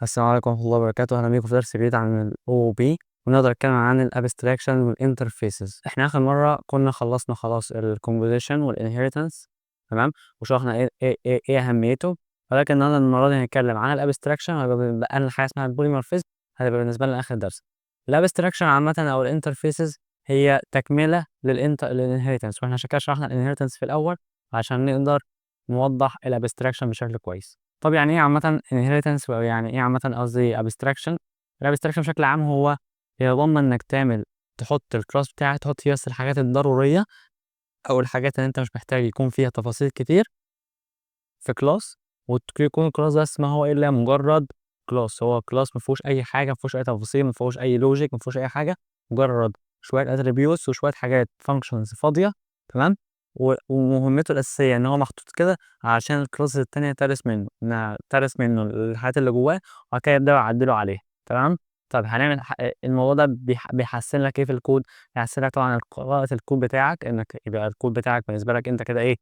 السلام عليكم ورحمة الله وبركاته. أهلا بيكم في درس جديد عن ال OOP، ونقدر نتكلم عن ال Abstraction وال Interfaces. احنا آخر مرة كنا خلصنا خلاص ال Composition وال Inheritance، تمام، وشرحنا إيه أهميته، ولكن النهاردة المرة دي هنتكلم عن ال Abstraction، وهيبقى بقى لنا حاجة اسمها ال Polymorphism، هيبقى بالنسبة لنا آخر درس. ال Abstraction عامة أو ال Interfaces هي تكملة لل Inheritance، واحنا عشان كده شرحنا ال Inheritance في الأول عشان نقدر نوضح ال Abstraction بشكل كويس. طب يعني ايه عامة inheritance، أو يعني ايه عامة قصدي abstraction؟ ال abstraction بشكل عام هو يتضمن انك تحط ال class بتاعك، تحط فيه بس الحاجات الضرورية او الحاجات اللي انت مش محتاج يكون فيها تفاصيل كتير في class، ويكون ال class بس ما هو الا مجرد class. هو class ما فيهوش اي حاجة، ما فيهوش اي تفاصيل، ما فيهوش اي logic، ما فيهوش اي حاجة، مجرد شوية attributes وشوية حاجات functions فاضية، تمام. ومهمته الأساسية إن هو محطوط كده عشان ال class التانية ترث منه، إنها ترث منه الحاجات اللي جواه، وبعد كده يبدأوا يعدلوا عليها، تمام. طب هنعمل الموضوع ده بيحسن لك إيه في الكود؟ بيحسن لك طبعًا قراءة الكود بتاعك، إنك يبقى الكود بتاعك بالنسبة لك أنت كده إيه؟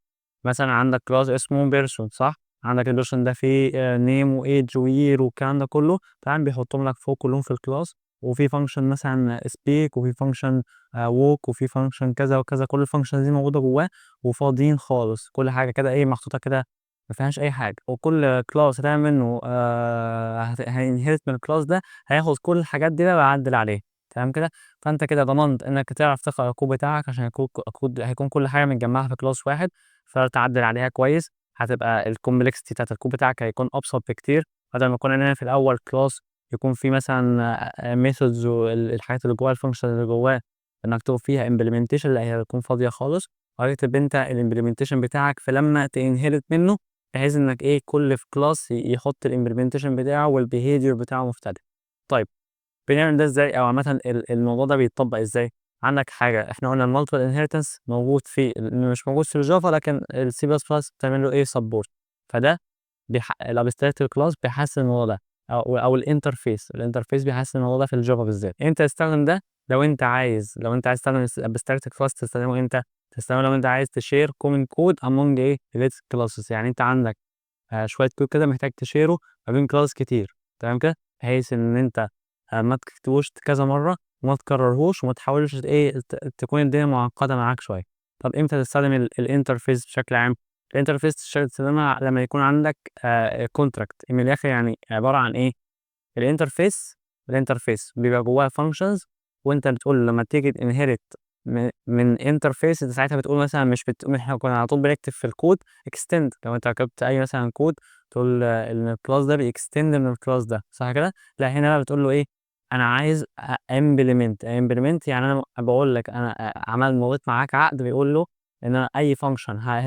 مثلًا عندك class اسمه person، صح؟ عندك ال person ده فيه name و age و year والكلام ده كله، تمام، بيحطهم لك فوق كلهم في ال class، وفي function مثلًا speak، وفي function walk، وفي function كذا وكذا، كل ال functions دي موجودة جواه وفاضيين خالص، كل حاجة كده إيه محطوطة كده ما فيهاش أي حاجة، وكل class هتعمل منه هي inherit من ال class ده هياخد كل الحاجات دي بقى ويعدل عليها، تمام كده؟ فأنت كده ضمنت إنك تعرف تقرأ الكود بتاعك عشان الكود هيكون كل حاجة متجمعة في class واحد، فتعدل عليها كويس، هتبقى ال complexity بتاعت الكود بتاعك هيكون أبسط بكتير، بدل ما كنا نعمل في الأول class يكون فيه مثلًا methods والحاجات اللي جواه ال function اللي جواه مكتوب فيها implementation، لا هي هتكون فاضية خالص، وهتكتب أنت ال implementation بتاعك فلما ت inherit منه، بحيث إنك إيه كل في class يحط ال implementation بتاعه وال behavior بتاعه مختلف. طيب بنعمل ده إزاي، أو عامةً الموضوع ده بيتطبق إزاي؟ عندك حاجة إحنا قلنا ال multiple inheritance موجود في مش موجود في ال Java، لكن ال C++ بتعمل له إيه support، فده ال abstract class بيحسن الموضوع ده، أو ال interface بيحسن الموضوع ده في ال Java بالذات. إمتى تستخدم ده؟ لو أنت عايز تستخدم ال abstract class تستخدمه إمتى؟ تستخدمه لو أنت عايز ت share common code among إيه related classes، يعني أنت عندك شوية كود كده محتاج ت share ه ما بين class كتير، تمام كده؟ بحيث إن أنت ما تكتبوش كذا مرة وما تكررهوش وما تحاولش إيه تكون الدنيا معقدة معاك شوية. طب إمتى تستخدم ال interface بشكل عام؟ ال interface تستخدمها لما يكون عندك contract من الآخر، يعني عبارة عن إيه؟ ال interface بيبقى جواها functions، وأنت بتقول لما تيجي ت inherit من interface أنت ساعتها بتقول مثلًا مش بتقول، إحنا كنا على طول بنكتب في ال code extend، لو أنت كتبت أي مثلًا كود تقول إن ال class ده بي extend من ال class ده، صح كده؟ لا هنا بقى بتقول له إيه؟ أنا عايز implement. implement يعني أنا بقول لك أنا عمل مضيت معاك عقد بيقول له إن أنا أي function ه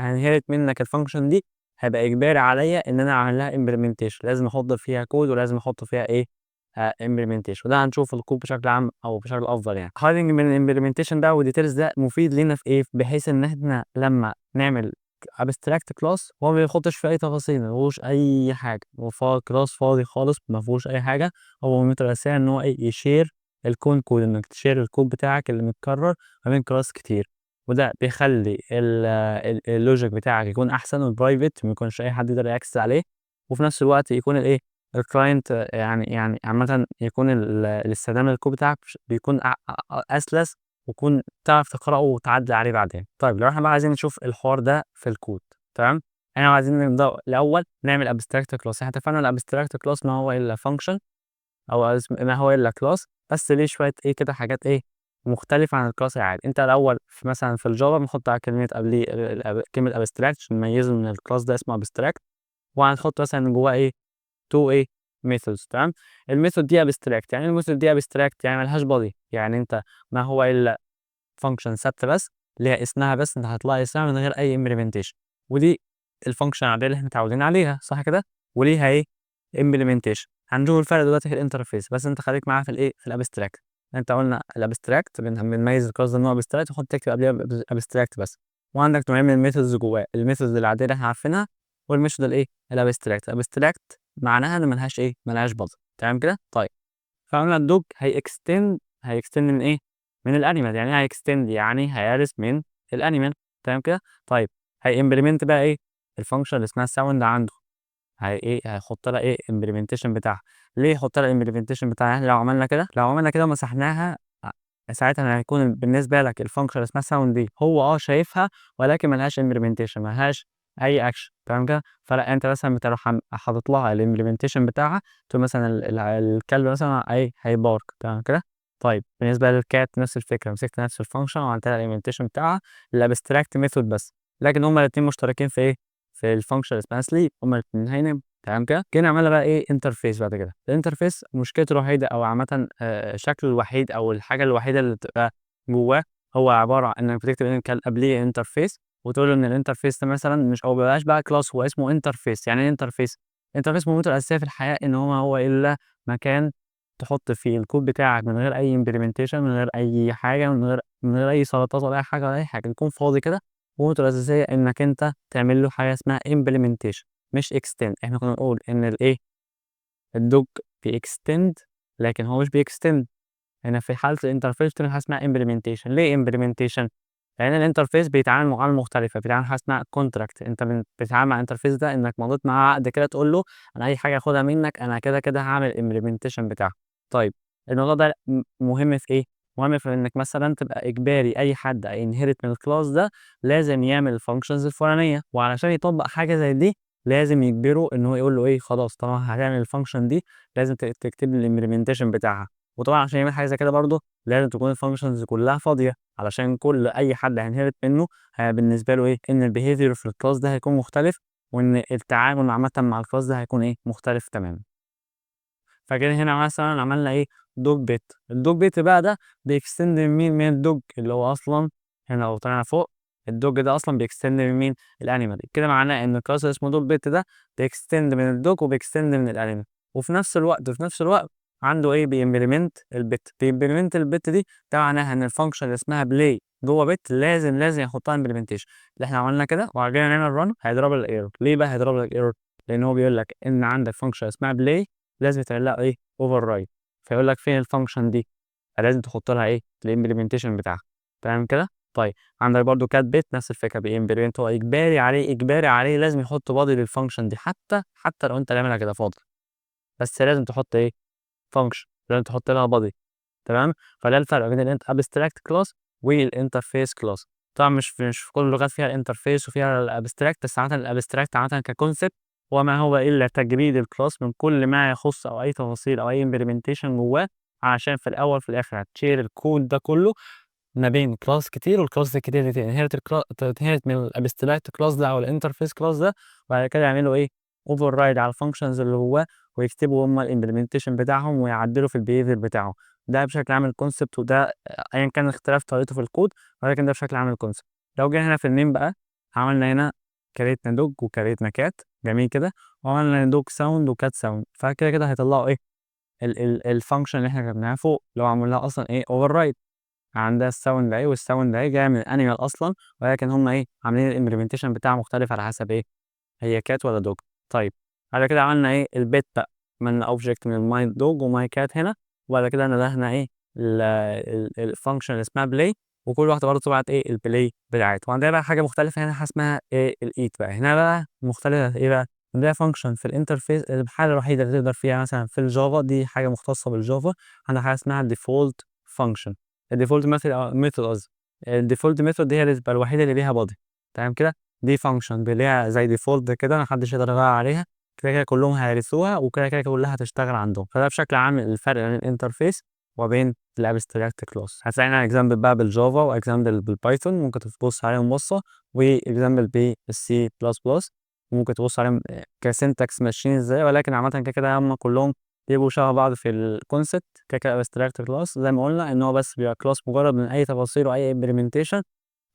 inherit منك ال function دي هيبقى إجباري عليا إن أنا أعمل لها implementation، لازم أحط فيها كود ولازم أحط فيها إيه؟ implementation، وده هنشوفه الكود بشكل عام أو بشكل أفضل يعني. hiding من implementation ده وال details ده مفيد لينا في إيه؟ بحيث إن إحنا لما نعمل abstract class هو ما بيحطش فيه أي تفاصيل، ما فيهوش أي حاجة، هو class فاضي خالص ما فيهوش أي حاجة، هو مهمته الأساسية إن هو إيه؟ ي share ال common code، إنك ت share ال code بتاعك اللي متكرر ما بين class كتير، وده بيخلي ال logic بتاعك يكون أحسن وال private ما يكونش أي حد يقدر ي access عليه، وفي نفس الوقت يكون الإيه ال client يعني عامةً يكون الاستخدام للكود بتاعك بيكون أسلس ويكون تعرف تقرأه وتعدل عليه بعدين. طيب لو إحنا بقى عايزين نشوف الحوار ده في الكود، تمام؟ إحنا عايزين نبدأ الأول نعمل abstract class. إحنا اتفقنا ال abstract class ما هو إلا function أو ما هو إلا class بس ليه شوية إيه كده حاجات إيه مختلفة عن ال class العادي. أنت الأول في مثلًا في ال Java بنحط على كلمة قبليه كلمة abstract عشان نميزه إن ال class ده اسمه abstract، وهنحط مثلًا جواه إيه two إيه methods، تمام؟ ال method دي abstract، يعني إيه ال method دي abstract؟ يعني ما لهاش body، يعني أنت ما هو إلا function ثابتة بس ليها اسمها بس، أنت هتلاقي اسمها من غير أي implementation، ودي ال function العادية اللي إحنا متعودين عليها، صح كده؟ وليها إيه implementation. هنشوف الفرق دلوقتي في ال interface، بس أنت خليك معايا في الإيه في ال abstract. أنت قلنا ال abstract بنميز ال class ده إن هو abstract وحط تكتب قبليها abstract بس، وعندك نوعين من ال methods جواه، ال methods العادية اللي إحنا عارفينها وال method الإيه ال abstract. ال abstract معناها إن ما لهاش إيه ما لهاش body، تمام كده؟ طيب فقلنا ال dog هي extend من إيه؟ من ال animal. يعني إيه هي extend؟ يعني هيرث من ال animal، تمام كده؟ طيب هي implement بقى إيه؟ ال function اللي اسمها sound عنده. هي إيه هيحط لها إيه implementation بتاعها. ليه يحط لها implementation بتاعها؟ يعني لو عملنا كده ومسحناها، ساعتها هيكون بالنسبة لك ال function اسمها sound دي هو شايفها، ولكن ما لهاش implementation، ما لهاش أي action، تمام كده؟ فلأ، أنت مثلًا بتروح حاطط لها ال implementation بتاعها، تقول مثلًا الكلب مثلًا إيه هي bark، تمام كده؟ طيب بالنسبة لل cat نفس الفكرة، مسكت نفس ال function وعملت لها ال implementation بتاعها ال abstract method بس، لكن هما الاتنين مشتركين في إيه؟ في ال function اللي اسمها sleep، هما الاتنين هيناموا، تمام كده؟ جينا عملنا بقى إيه interface بعد كده. ال interface مشكلته الوحيدة أو عامةً شكله الوحيد أو الحاجة الوحيدة اللي بتبقى جواه، هو عبارة عن إنك بتكتب إن قبليه interface وتقول له إن ال interface ده مثلًا مش هو ما بيبقاش بقى class، هو اسمه interface. يعني إيه interface؟ interface مهمته الأساسية في الحياة إن هو ما هو إلا مكان تحط فيه الكود بتاعك من غير أي implementation، من غير أي حاجة، من غير أي سلطات ولا أي حاجة ولا أي حاجة، يكون فاضي كده. مهمته الأساسية إنك أنت تعمل له حاجة اسمها implementation مش extend. إحنا كنا بنقول إن الإيه ال dog بي extend، لكن هو مش بي extend. هنا في حالة ال interface بتعمل حاجة اسمها implementation. ليه implementation؟ لأن ال interface بيتعامل معاملة مختلفة، بيتعامل حاجة اسمها contract. أنت بتتعامل مع ال interface ده إنك مضيت معاه عقد كده، تقول له أنا أي حاجة آخدها منك أنا كده كده هاعمل implementation بتاعها. طيب الموضوع ده مهم في إيه؟ مهم في إنك مثلًا تبقى إجباري أي حد هي inherit من ال class ده لازم يعمل ال functions الفلانية، وعلشان يطبق حاجة زي دي لازم يجبره إن هو يقول له إيه خلاص طالما هتعمل ال function دي لازم تكتب لي ال implementation بتاعها. وطبعًا عشان يعمل حاجة زي كده برضه لازم تكون ال functions كلها فاضية، علشان كل أي حد هي inherit منه بالنسبة له إيه إن ال behavior في ال class ده هيكون مختلف، وإن التعامل عامةً مع ال class ده هيكون إيه مختلف تمامًا. فجينا هنا مثلًا عملنا إيه dog pet. ال dog pet بقى ده بي extend من مين؟ من ال dog اللي هو أصلًا هنا لو طلعنا فوق ال dog ده أصلًا بي extend من مين؟ ال animal. كده معناه إن ال class اللي اسمه dog pet ده بي extend من ال dog وبي extend من ال animal، وفي نفس الوقت عنده إيه بي implement ال pet. بي implement ال pet دي ده معناها إن ال function اللي اسمها play جوه pet لازم يحطها implementation. اللي إحنا عملنا كده وبعد نعمل run هيضرب لك error. ليه بقى هيضرب لك error؟ لأن هو بيقول لك إن عندك function اسمها play لازم يتعمل لها إيه override، فيقول لك فين ال function دي؟ فلازم تحط لها إيه ال implementation بتاعها، تمام كده؟ طيب عندك برضو cat pet نفس الفكرة بي implement، هو إجباري عليه لازم يحط body لل function دي، حتى لو أنت عاملها كده فاضي، بس لازم تحط إيه function، لازم تحط لها body، تمام؟ فده الفرق بين ال abstract class وال interface class. طبعا مش في كل اللغات فيها ال interface وفيها ال abstract، بس عادة ال abstract عادة ك concept هو ما هو إلا تجريد ال class من كل ما يخص أو أي تفاصيل أو أي implementation جواه، عشان في الأول في الآخر هت share ال code ده كله ما بين class كتير، وال class الكتير دي ت inherit من ال abstract class ده أو ال interface class ده، وبعد كده يعملوا إيه override على ال functions اللي جواه ويكتبوا هم ال implementation بتاعهم ويعدلوا في ال behavior بتاعه. ده بشكل عام ال concept، وده ايا كان اختلاف طريقته في الكود، ولكن ده بشكل عام ال concept. لو جينا هنا في ال main بقى عملنا هنا create نا dog و create نا cat، جميل كده، وعملنا dog sound و cat sound، فكده كده هيطلعوا ايه ال function اللي احنا كتبناها فوق اللي هو عمل لها اصلا ايه override. عندها ال sound اهي، وال sound اهي جايه من ال animal اصلا، ولكن هم ايه عاملين ال implementation بتاعها مختلف على حسب ايه هي cat ولا dog. طيب بعد كده عملنا ايه ال pet بقى، عملنا object من my dog و my cat هنا، وبعد كده ندهنا ايه ال function اللي اسمها play، وكل واحده برضه طبعت ايه ال play بتاعتها. وعندنا بقى حاجه مختلفه هنا، حاجه اسمها ايه ال eat بقى. هنا بقى مختلفه ايه بقى؟ عندنا function في ال interface، الحاله الوحيده اللي تقدر فيها مثلا في ال Java، دي حاجه مختصه بال Java، عندنا حاجه اسمها default function، ال default method قصدي، ال default method دي هي اللي تبقى الوحيده اللي ليها body، تمام كده؟ دي function ليها زي default كده، محدش يقدر يغير عليها، كده كده كلهم هيرثوها وكده كده كلها هتشتغل عندهم. فده بشكل عام الفرق بين ال interface وبين ال abstract class. هتلاقي هنا example بقى بال Java و example بال Python، ممكن تبص عليهم بصه، و example بال C++، ممكن تبص عليهم ك syntax ماشيين ازاي، ولكن عامه كده كده هم كلهم بيبقوا شبه بعض في ال concept. كده كده abstract class زي ما قلنا ان هو بس بيبقى class مجرد من اي تفاصيل واي implementation،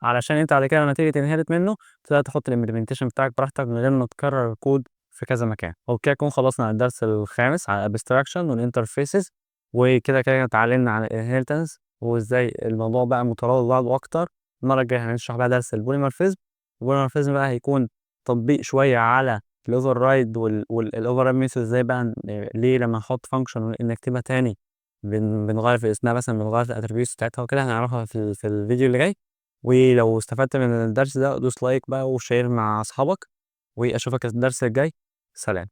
علشان انت بعد كده لما تيجي ت inherit منه تقدر تحط ال implementation بتاعك براحتك من غير ما تكرر الكود في كذا مكان. وبكده نكون خلصنا الدرس الخامس على ال abstraction وال interfaces، وكده كده اتعلمنا عن ال inheritance وازاي الموضوع بقى مترابط ببعضه اكتر. المره الجايه هنشرح بقى درس ال polymorphism. ال polymorphism بقى هيكون تطبيق شويه على ال override وال override method، ازاي بقى ليه لما نحط function نكتبها تاني بنغير في اسمها مثلا، بنغير في ال attributes بتاعتها وكده، هنعرفها في الفيديو اللي جاي. ولو استفدت من الدرس ده دوس like بقى و share مع اصحابك، واشوفك الدرس الجاي. سلام.